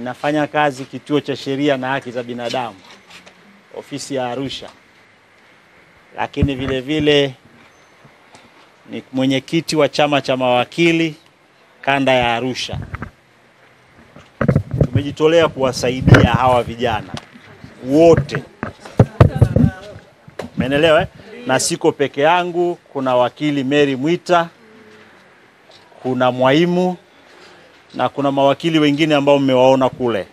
Ninafanya kazi Kituo cha Sheria na Haki za Binadamu, ofisi ya Arusha. Lakini vile vile ni mwenyekiti wa chama cha mawakili kanda ya Arusha. Tumejitolea kuwasaidia hawa vijana wote. Umeelewa eh? Na siko peke yangu, kuna wakili Mary Mwita, kuna Mwaimu na kuna mawakili wengine ambao mmewaona kule.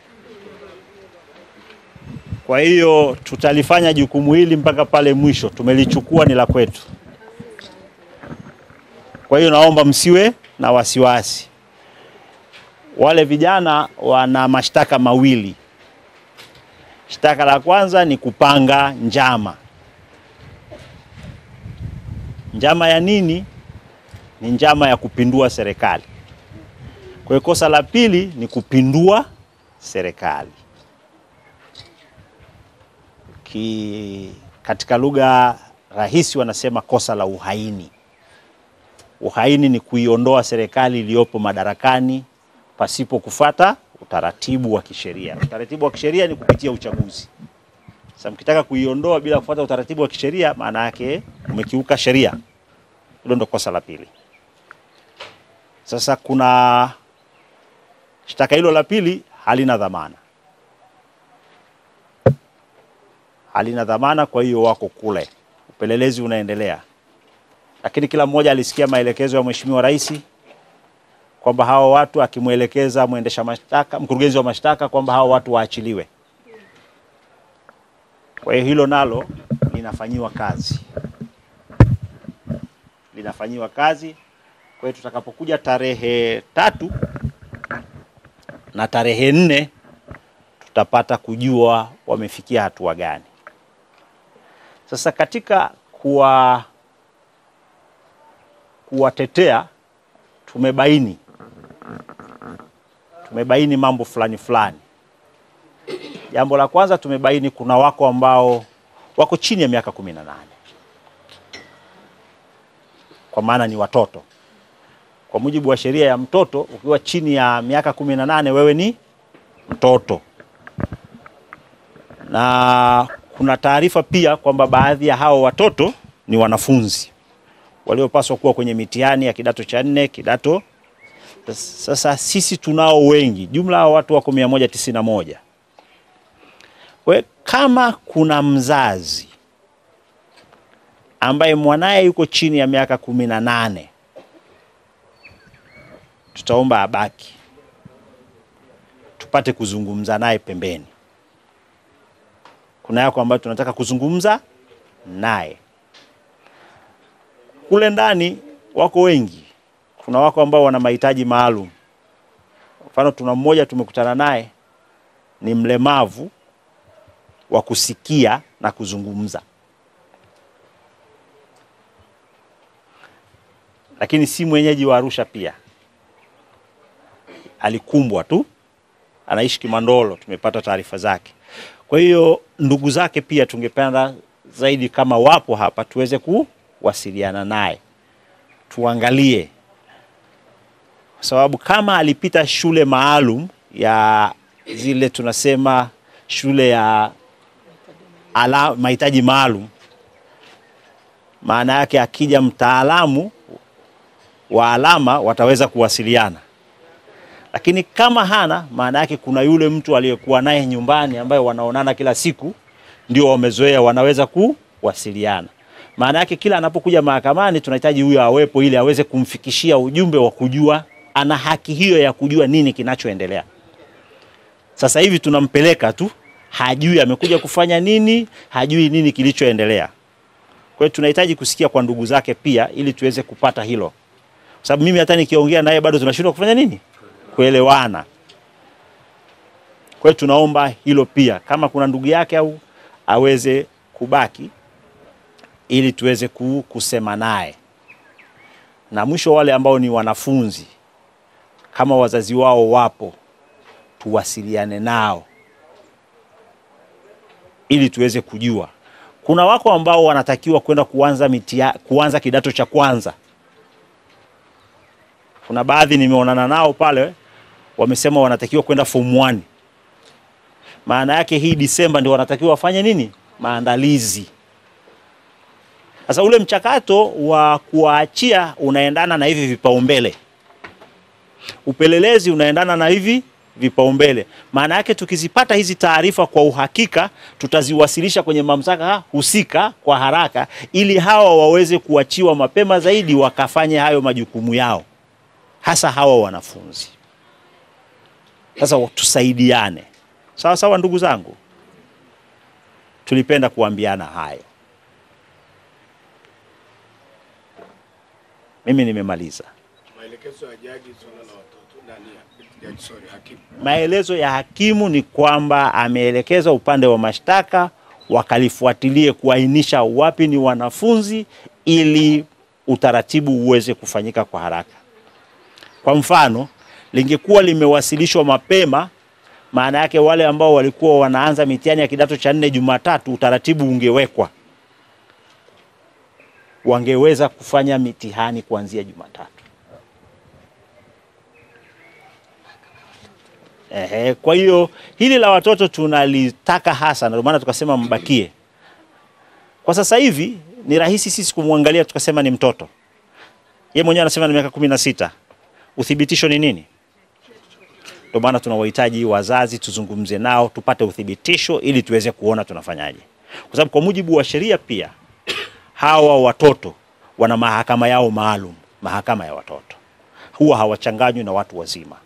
Kwa hiyo tutalifanya jukumu hili mpaka pale mwisho, tumelichukua ni la kwetu. Kwa hiyo naomba msiwe na wasiwasi. Wale vijana wana mashtaka mawili. Shtaka la kwanza ni kupanga njama. Njama ya nini? Ni njama ya kupindua serikali. Kwa hiyo kosa la pili ni kupindua serikali. Katika lugha rahisi wanasema kosa la uhaini. Uhaini ni kuiondoa serikali iliyopo madarakani pasipo kufata utaratibu wa kisheria. Utaratibu wa kisheria ni kupitia uchaguzi. Sasa mkitaka kuiondoa bila kufuata utaratibu wa kisheria, maana yake umekiuka sheria. Hilo ndo kosa la pili. Sasa kuna shtaka hilo la pili halina dhamana. Halina dhamana, kwa hiyo wako kule. Upelelezi unaendelea. Lakini kila mmoja alisikia maelekezo ya Mheshimiwa Rais kwamba hao watu, akimuelekeza mwendesha mashtaka, mkurugenzi wa mashtaka kwamba hao watu waachiliwe. Kwa hiyo hilo nalo linafanyiwa kazi. Linafanyiwa kazi. Kwa hiyo tutakapokuja tarehe 3 na tarehe 4 tutapata kujua wamefikia hatua gani. Sasa katika kuwatetea tumebaini mambo fulani fulani. Jambo la kwanza tumebaini kuna wako ambao wako chini ya miaka 18. Kwa maana ni watoto. Kwa mujibu wa sheria ya mtoto, ukiwa chini ya miaka 18 wewe ni mtoto. Na kuna taarifa pia kwamba baadhi ya hao watoto ni wanafunzi waliopaswa kuwa kwenye mitihani ya kidato cha 4, kidato. Sasa sisi tunao wengi, jumla ya watu wako 191. Kwa kama kuna mzazi ambaye mwanae yuko chini ya miaka 18, tutaomba abaki tupate kuzungumza naye pembeni. Kuna yako ambayo tunataka kuzungumza naye. Kule ndani wako wengi. Kuna wako ambao wana mahitaji maalum. Mfano tuna mmoja tumekutana naye ni mlemavu wa kusikia na kuzungumza. Lakini si mwenyeji wa Arusha pia. Alikumbwa tu. Anaishi Kimandolo, tumepata taarifa zake. Kwa hiyo ndugu zake pia tungependa zaidi kama wapo hapa tuweze kuwasiliana naye. Tuangalie. Kwa sababu kama alipita shule maalum ya zile tunasema shule ya mahitaji maalum, maana yake akija mtaalamu wa alama wataweza kuwasiliana. Lakini kama hana, maana yake kuna yule mtu aliyekuwa naye nyumbani ambaye wanaonana kila siku, ndio wamezoea, wanaweza kuwasiliana. Maana yake kila anapokuja mahakamani tunahitaji huyo awepo ili aweze kumfikishia ujumbe wa kujua ana haki hiyo ya kujua nini kinachoendelea. Sasa hivi tunampeleka tu, hajui amekuja kufanya nini, hajui nini kilichoendelea. Kwa hiyo tunahitaji kusikia kwa ndugu zake pia ili tuweze kupata hilo. Kwa sababu mimi hata nikiongea naye bado tunashindwa kufanya nini? Kuelewana. Kwa hiyo tunaomba hilo pia, kama kuna ndugu yake au aweze kubaki ili tuweze kusema naye. Na mwisho wale ambao ni wanafunzi, kama wazazi wao wapo, tuwasiliane nao ili tuweze kujua. Kuna wako ambao wanatakiwa kwenda kuanza kidato cha kwanza. Kuna baadhi nimeonana nao pale wamesema wanatakiwa kwenda form 1. Maana yake hii Disemba ndio wanatakiwa wafanye nini? Maandalizi. Sasa ule mchakato wa kuwaachia unaendana na hivi vipaumbele. Upelelezi unaendana na hivi vipaumbele. Maana yake tukizipata hizi taarifa kwa uhakika, tutaziwasilisha kwenye mamlaka husika kwa haraka ili hawa waweze kuachiwa mapema zaidi wakafanye hayo majukumu yao, hasa hawa wanafunzi. Sasa tusaidiane. Sawa sawa ndugu zangu. Tulipenda kuambiana hayo. Mimi nimemaliza. Maelekezo ya jaji swala la watoto nani jaji, sorry, hakimu. Maelezo ya hakimu ni kwamba ameelekeza upande wa mashtaka wakalifuatilie kuainisha wapi ni wanafunzi ili utaratibu uweze kufanyika kwa haraka. Kwa mfano, lingekuwa limewasilishwa mapema, maana yake wale ambao walikuwa wanaanza mitihani ya kidato cha 4 Jumatatu, utaratibu ungewekwa, wangeweza kufanya mitihani kuanzia Jumatatu. Kwa hiyo hili la watoto tunalitaka hasa, ndio maana tukasema mbakie. Kwa sasa hivi ni rahisi sisi kumwangalia tukasema ni mtoto. Yeye mwenyewe anasema ni miaka 16. Uthibitisho ni nini? Ndio maana tunawahitaji wazazi tuzungumze nao tupate uthibitisho ili tuweze kuona tunafanyaje. Kwa sababu kwa mujibu wa sheria pia hawa watoto wana mahakama yao maalum, mahakama ya watoto. Huwa hawachanganywi na watu wazima.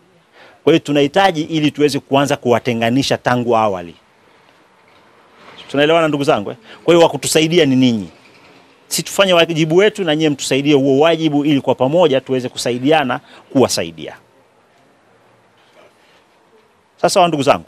Kwa hiyo tunahitaji ili tuweze kuanza kuwatenganisha tangu awali. Tunaelewana ndugu zangu eh? Kwa hiyo wakutusaidia ni ninyi. Si tufanye wajibu wetu na nyie mtusaidie huo wajibu ili kwa pamoja tuweze kusaidiana kuwasaidia. Sasa ndugu zangu.